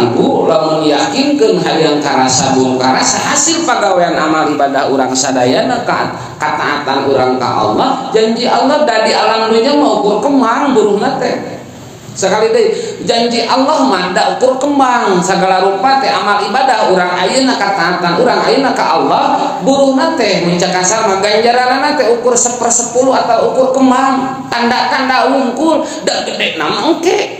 Bapak Ibu, lamun yakinkeun hayang karasa buru karasa hasil pagawean amal ibadah urang sadayana, kataatan urang ka Allah, janji Allah da di alam dunya mah ukur kembang buruhna teh. Sekali deui, janji Allah mah da ukur kembang segala rupa teh amal ibadah urang ayeuna, kataatan urang ayeuna ka Allah, buruhna teh mun cek kasar mah ganjaranna teh ukur 1/10 atau ukur kembang, tanda-tanda wungkul, da gede nama engke.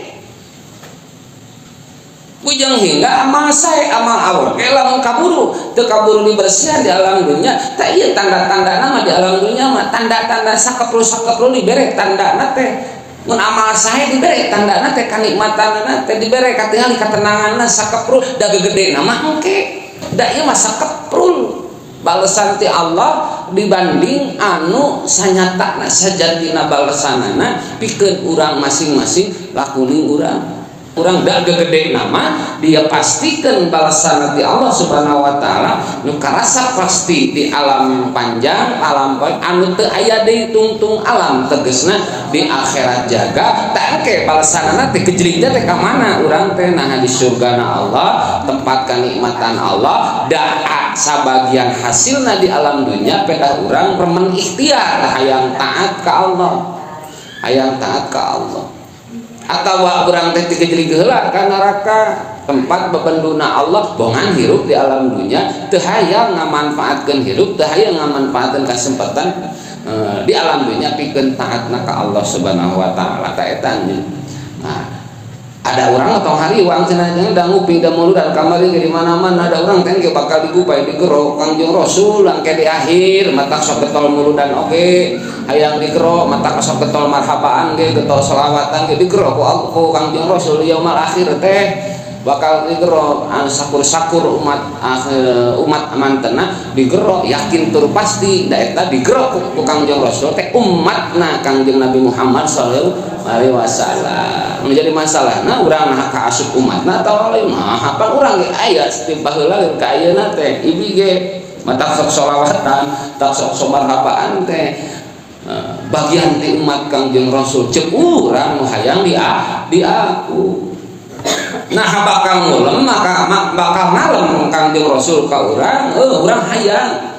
Bujang hingga amal sae, amal awal ge lamun kaburu teu kaburu dibersihan di alam dunia, tah ieu tanda-tanda nama di alam dunia mah tanda-tanda sakeprul sakeprul dibere tandana teh. Mun amal sae dibere tandana teh, kanikmatanna teh dibere, katingali katenanganna sakeprul, da gegede nama engke. Da ieu mah sakeprul balesan ti Allah dibanding anu sanyatana sajatina balesanana pikeun urang masing-masing lakuning urang. Urang da gede nama dia pastikan balasan di Allah Subhanahu wa taala nu karasa pasti di alam panjang, alam anu teu aya deui tungtung alam, tegesna di akhirat jaga. Tak engke balasanana teh kejlingna teh ka mana urang teh? Nah, di surgana Allah, tempat kenikmatan Allah. Da sabagian hasilna di alam dunia pedah urang remen ikhtiar hayang taat ka Allah, hayang taat ka Allah, atau urang teh tikejlig heula ka neraka, tempat bebenduna Allah. Bongan hirup di alam dunia teu hayang ngamanfaatkeun hirup, teu hayang ngamanfaatkeun kesempatan di alam dunia pikeun taatna ka Allah Subhanahu wa taala, ta eta. Nah, ada orang atau hari uang cenah jangan da nguping da muludan kamari di mana-mana, ada orang teh bakal digupai, digero Kangjeng Rasul engke di akhir. Matak sok getol muludan oge hayang digero, matak sok getol marhabaan ge, getol selawatan ge, digero ku Kangjeng Rasul yaumul akhir teh bakal digero anu sakur-sakur umat umat amantena digero. Yakin tur pasti da eta digero ku Kangjeng Rasul teh umatna Kangjeng Nabi Muhammad sallallahu alaihi wasallam. Menjadi masalah, nah, urang nah kaasup umatna atawa lain. Nah, apa urang ge aya ti baheula ka ayeuna teh ibi ge matak sok sholawatan, tak sok sok marhabaan teh bagian ti umat Kangjeng Rasul, cek urang nu hayang di aku. Nah, bakal ngulem maka bakal ngalem Kangjeng Rasul ka urang, urang hayang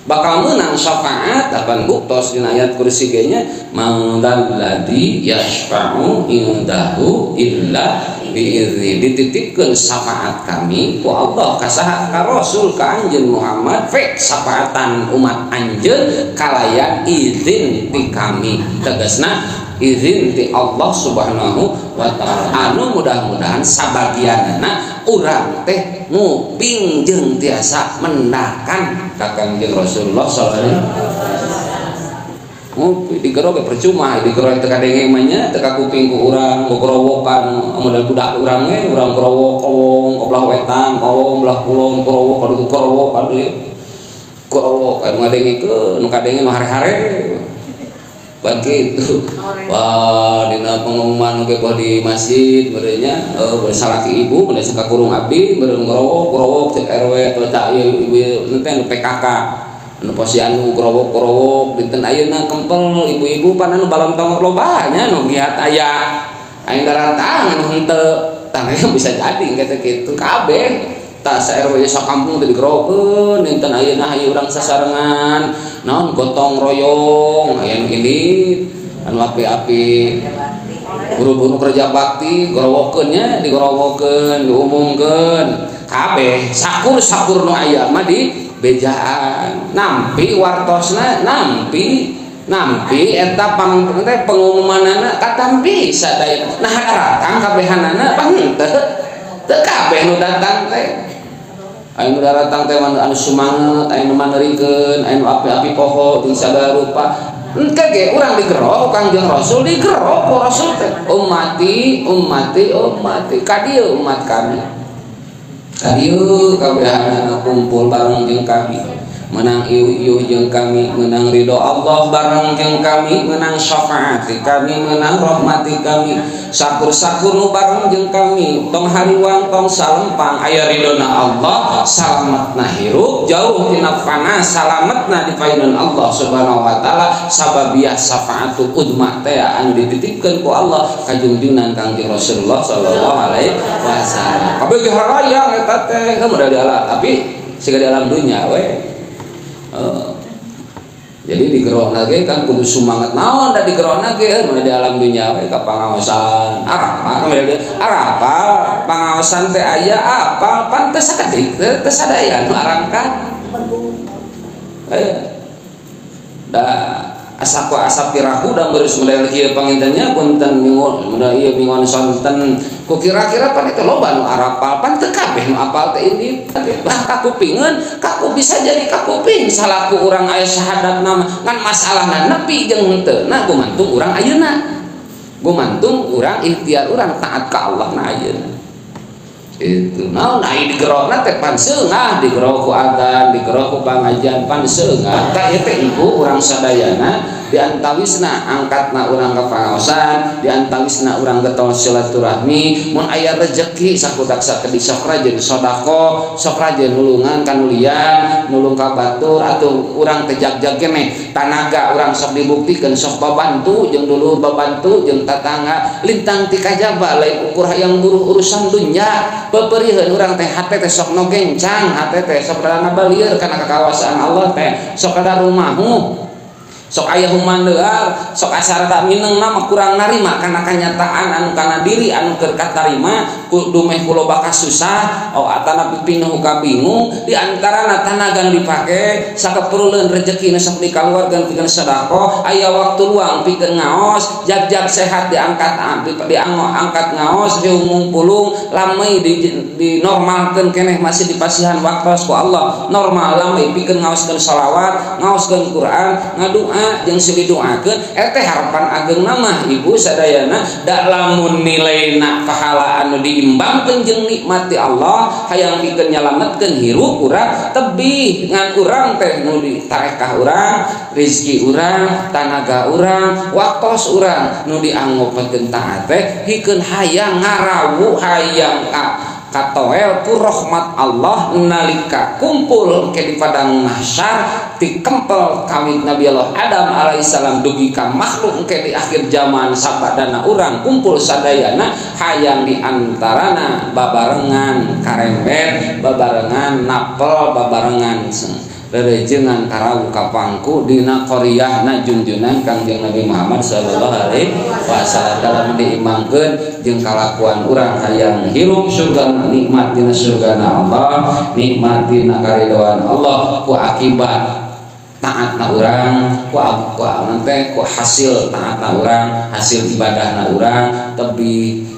bakal menang syafaat. Apan buktos dina ayat kursi ge nya, man dzalladzi yasfa'u indahu illa biizni, dititipkeun syafaat kami ku Allah ka saha? Ka Rasul, ka anjeun Muhammad. Fe syafaatan umat anjeun kalayan izin ti kami, tegasna izin ti Allah Subhanahu wa taala. Anu mudah-mudahan sabagianana urang teh nguping jeung tiasa mendakan ka Kangjeng Rasulullah sallallahu alaihi wasallam. Ngopi digero ge percuma, digero teu kadenge mah nya, teu kakuping ku urang. Gogorowokan model budak urang ge, urang gorowok kowong ka belah wetan, kowong belah kulon, gorowok ka ditu, gorowok ka dieu, gorowok anu ngadengikeun, nu kadenge nu hare-hare begitu. Wah, dina pengumuman oge boh di masjid meureun salaki ibu mun sakakurung abdi meureun gorowok gorowok cek RW atau cak ieu ibu teh nu PKK anu posyandu gorowok-gorowok. Dinten ayeuna kempel ibu-ibu pan anu balontong loba nya, nu giat aya aya daratang, anu henteu tah bisa jadi kitu kitu kabeh. Tah, sa RW sakampung teh digerokeun. Dinten ayeuna hayu urang sasarengan naon, gotong royong, aya nu indit anu api-api buru-buru kerja bakti, gorowokeun nya, digorowokeun, diumumkeun kabeh sakur-sakur nu aya mah di bejaan, nampi wartosna, nampi nampi eta pang teh pengumumanana, katampi sadaya. Nah, datang kabehanana pan henteu, teu kabeh nu datang teh. Aya nu datang teh anu sumanget, aya nu manerikeun, aya nu api-api poho jeung sagala rupa. Engke ge urang digero Kangjeng Rasul, digero ku Rasul teh ummati, ummati, ummati, ka dieu umat kami, ka dieu kabehanana kumpul bareng jeung kami, menang iuh-iuh jeung kami, menang ridho Allah bareng jeung kami, menang syafaat kami, menang rahmati kami. Sakur-sakur nu bareng jeung kami tong hariwang, tong salempang, aya ridhona Allah, salametna hirup jauh tina fana, salametna di payunan Allah Subhanahu wa taala, sababiah syafaatul udma teh anu dititipkeun ku Allah ka junjungan Kangjeng Rasulullah sallallahu alaihi wasallam. Kabeh ge harayang eta teh modal di alam, tapi siga di alam dunya we. Jadi digerokna ge kan kudu sumanget naon da digerokna ge mun di alam dunya we ka pangaosan. Arapa arapa pangaosan teh aya apal pan teu sakedik teu sadaya nu arangkat. Eh. Da asa ku asa piraku da beres model kieu pangintennya punten minggu model ieu mingguan sonten ku kira-kira pan itu loba nu arapal pan teu kabeh nu apal teh ini bah kakupingeun kaku bisa jadi kakuping salaku urang aya syahadat nama ngan masalahna nepi jeung henteu na gumantung urang ayeuna, gumantung urang ikhtiar urang taat ka Allah na ayeuna. Itu naon ai digerokna teh pan seungah digero ku adzan, digero ku pangajian pan seungah. Tah ieu teh ibu urang sadayana di antawisna angkatna urang ka pangaosan, di antawisna urang getol silaturahmi. Mun aya rejeki sakudak sakedik sok rajin sedekah, sok rajin nulungan ka nu lian, nulung ka batur atau urang teh jag-jag keneh tanaga urang sok dibuktikeun, sok babantu jeung dulur, babantu jeung tatangga lintang ti kajaba. Lain ukur hayang buruh urusan dunya, peperiheun urang teh hate teh sok no gencang, hate teh sok rada ngabalieur kana kakawasaan Allah teh, sok rada rumahu, sok aya humandear, sok asa rada mineng nama kurang narima kana kanyataan anu kana diri anu keur katarima ku dumeh ku loba kasusah oh atana pipinuh ka bingung. Di antarana tanaga nu dipake sakaperuleun rejeki nu sok dikaluarkeun pikeun sedekah, aya waktu luang pikeun ngaos, jag-jag sehat diangkat di angkat ngaos riung pulung lamai di normalkeun keneh masih dipasihan waktos ku Allah normal lamai pikeun ngaoskeun sholawat, ngaoskeun Quran, ngadua jeung silih doakeun. Eta teh harapan ageng nama ibu sadayana da lamun nilaina pahala anu diimbangkeun jeung nikmat ti Allah hayang pikeun nyalametkeun hirup urang tebih ngan urang teh nu ditarekah urang, rezeki urang, tanaga urang, waktos urang nu dianggokeun taat teh hikeun hayang ngarawu, hayang ka katoel ku rahmat Allah nalika kumpul ke di padang mahsyar ti kempel kawit Nabi Allah Adam alaihissalam dugi ka makhluk ke di akhir zaman sabadana urang kumpul sadayana hayang di antarana babarengan karembet, babarengan napel, babarengan rerejengan karawu kapangku dina qaryahna junjunan Kangjeng Nabi Muhammad sallallahu alaihi wasallam dalam diimangkeun jeung kalakuan urang hayang hirup surga, nikmat dina surgana Allah, nikmat dina karidoan Allah ku akibat taatna urang, ku ku nanti ku hasil taatna urang, hasil ibadahna urang tebih.